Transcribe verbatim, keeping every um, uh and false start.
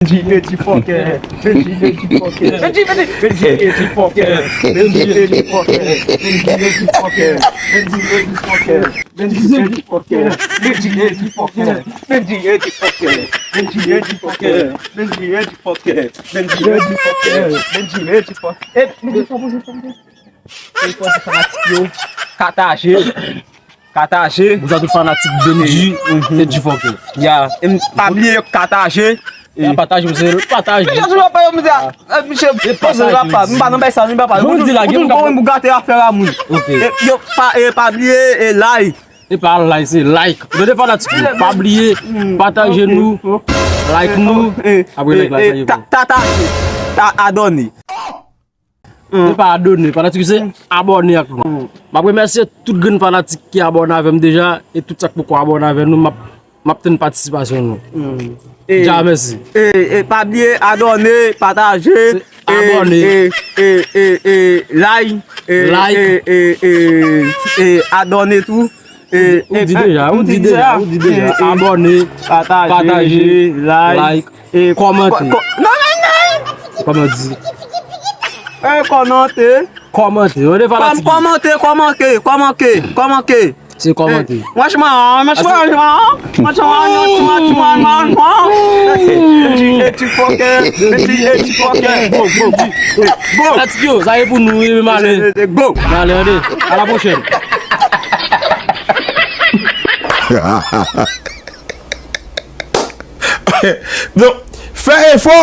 Benji Eti fòkè. Benji Eti fòkè. Benji Eti fòkè. Benji Eti fòkè. Benji Eti fòkè. Benji Eti fòkè. Benji Eti fòkè. Benji Eti fòkè. Benji Eti fòkè. Benji Eti fòkè. Benji Eti fòkè. Benji Eti fòkè. Benji Eti fòkè. Benji Eti fòkè. E, Benji fò poze fò poze. E fò di fanatik yo. Kataje. Kataje. Bonswa tout fanatik Benji. Eti fòkè. Ya. E m pa bliye kataje. Ya pataje, misye pataje. Misye pataje, misye. E pataje, misye. M pa nan bay sa, m pa pataje. Bon, di la, gen moun pou gate afè a moun. Ok. E, yo pa, e pa bliye, e like. E pa like, se like. Tande fanatik yo, pa bliye, pataje nou, like nou. Apre like la, sa ye bon. Tataje. Ta adone. E pa adone, fanatik yo se abòne ak nou. M ap remèsye tout grenn fanatik ki abòne avè m deja, e tout sa k poko abòne avè nou, m ap, m ap tann patisipasyon nou. Dja mèsi. E, e pa bliye adone, pataje, e, abòne. E, e, e, e, like, e, like. E, e, e, e, adone tou. E, ou di deja, ou di deja, ou di deja. E, e, abòne, pataje, pataje, like, like, e, kòmante. Kò-, kò-, non, non, non. Kòmante. E, kòmante. Kòmante. Ou deja fanatik. Kòmante, kòmante, kòmante, kòmante. Se kòmante. Franchman, franchman, franchman, franchman, franchman, franchman. Eti fòkè, eti, eti fòkè. Go, go, go. Fanatik yo, sa ye pou nou, wi, m ale. Go. M ale, ale. A la pwochèn. Donk, fè efò.